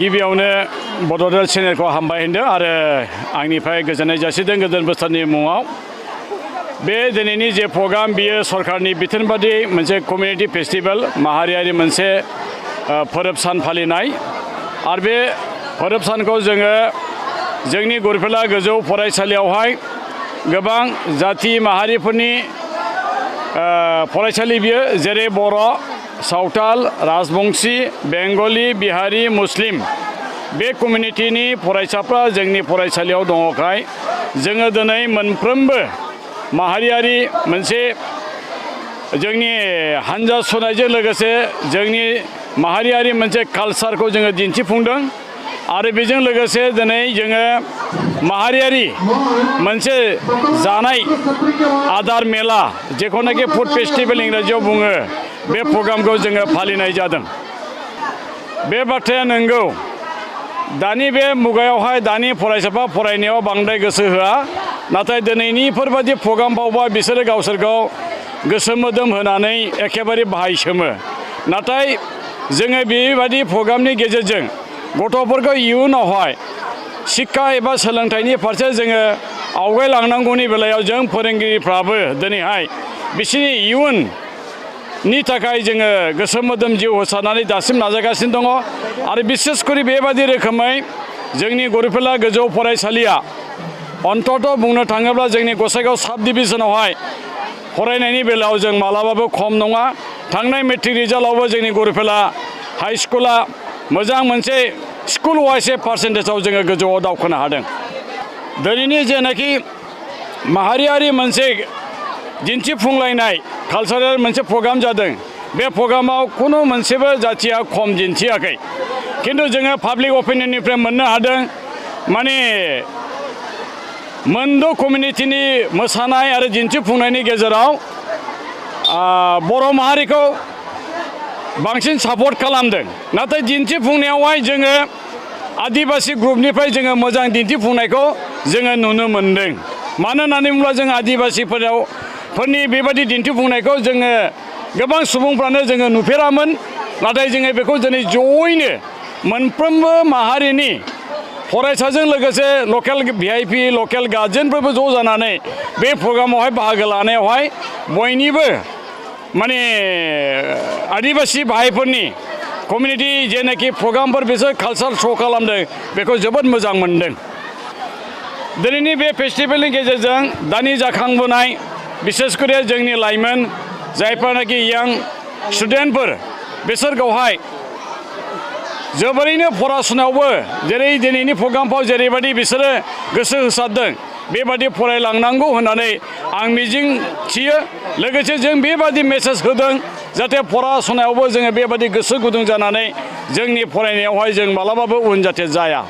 गिबियावनो बड'लेण्ड चेनेलखौ हामबाय होनदों आरो आंनिफ्राय गोजोननाय जासिदों गोदान बोसोरनि मुङाव बे दिनैनि जे प्रग्राम बियो सरकारनि बिथोन बादि मोनसे कमिउनिटि फेस्टिभेल माहारियारि मोनसे फोरब सान फालिनाय आरो बे फोरब सानखौ जोङो जोंनि गरफिला गोजौ फरायसालियावहाय गोबां जाथि माहारिफोरनि फरायसालि बियो जेरै बर' सावताल राजबंशी बेंगलि बिहारी मुस्लिम बे कमिउनिटिनि फरायसाफ्रा जोंनि फरायसालियाव दङखाय जोङो दिनै मोनफ्रोमबो माहारियारि मोनसे जोंनि हानजा सुनायजों लोगोसे जोंनि माहारियारि मोनसे कालचारखौ जोङो दिन्थिफुंदों आरो बेजों लोगोसे दिनै जोङो माहारियारि मोनसे जानाय आदार मेला जेखौनाखि फुड फेस्टिभेल इंराजियाव बुङो बे प्रग्रामखौ जोङो फालिनाय जादों। बे बाथ्राया नंगौ दानि बे मुगायावहाय दानि फरायसाफ्रा फरायनायाव बांद्राय गोसो होआ नाथाय दिनैनिफोरबायदि प्रग्रामफ्रावबा बिसोरो गावसोरखौ गोसो मोदोम होनानै एखेबारे बाहायसोमो नाथाय जोङो बेबायदि प्रग्रामनि गेजेरजों गथ'फोरखौ इयुनावहाय शिक्षा एबा सोलोंथाइनि फारसे जोङो आवगायलांनांगौनि बेलायाव जों फोरोंगिरिफ्राबो दिनैहाय बिसोरनि इयुननि थाखाय जोङो गोसो मोदोम जिउ होसारनानै दासिम नाजागासिनो दङ आरो बिसेसकरि बेबायदि रोखोमै जोंनि गरफिला गोजौ फरायसालिया अन्तत' बुंनो थाङोब्ला जोंनि गसाइगाव साब डिभिजनावहाय फरायनायनि बेलायाव जों मालाबाबो खम नङा। थांनाय मेट्रिक रिजाल्टआवबो जोंनि गरफिला हाइ स्कुला मोजां मोनसे स्कुल वाइज पार्सेन्टेजाव जोङो गोजौआव दावखोनो हादों। दिनैनि जेनाखि माहारियारि मोनसे दिन्थिफुंलायनाय कालचारेल मोनसे प्रग्राम जादों बे प्रग्रामाव खुनु मोनसेबो जाथिया खम दिन्थियाखै खिन्थु जोङो पाब्लिक अपिनियननिफ्राय मोननो हादों माने मोनद' कमिउनिटिनि मोसानाय आरो दिन्थिफुंनायनि गेजेराव बर' माहारिखौ बांसिन सापर्ट खालामदों नाथाय दिन्थिफुंनायावहाय जोङो आदिबासि ग्रुपनिफ्राय जोङो मोजां दिन्थिफुंनायखौ जोङो नुनो मोन्दों। मानो होननानै बुङोब्ला जों आदिबासिफोरनि बेबायदि दिन्थिफुंनायखौ जोङो गोबां सुबुंफ्रानो जोङो नुफेरामोन नाथाय जोङो बेखौ दिनै जयैनो मोनफ्रोमबो माहारिनि फरायसाजों लोगोसे लकेल भिआइपि लकेल गार्जेनफोरबो ज' जानानै बे प्रग्रामावहाय बाहागो लानायावहाय बयनिबो माने आदिबासि भाइफोरनि कमिउनिटि जेनाखि प्रग्रामफोर बिसोर कालचार शो खालामदों बेखौ जोबोद मोजां मोनदों। दिनैनि बे फेस्टिभेलनि गेजेरजों दानि जाखांबोनाय बिसेसकरि जोंनि लाइमोन जायफ्रानाखि यां स्टुडेन्टफोर बिसोरखौहाय जोबोरैनो फरायसुनायावबो जेरै दिनैनि प्रग्रामफ्राव जेरैबायदि बिसोरो गोसो होसारदों बेबादि फरायलांनांगौ होननानै आं मिजिं थियो। लोगोसे जों बेबादि मेसेज होदों जाहाथे फरायसुनायावबो जोङो बेबादि गोसो गुदुं जानानै जोंनि फरायनायावहाय जों मालाबाबो उन जाथे जाया।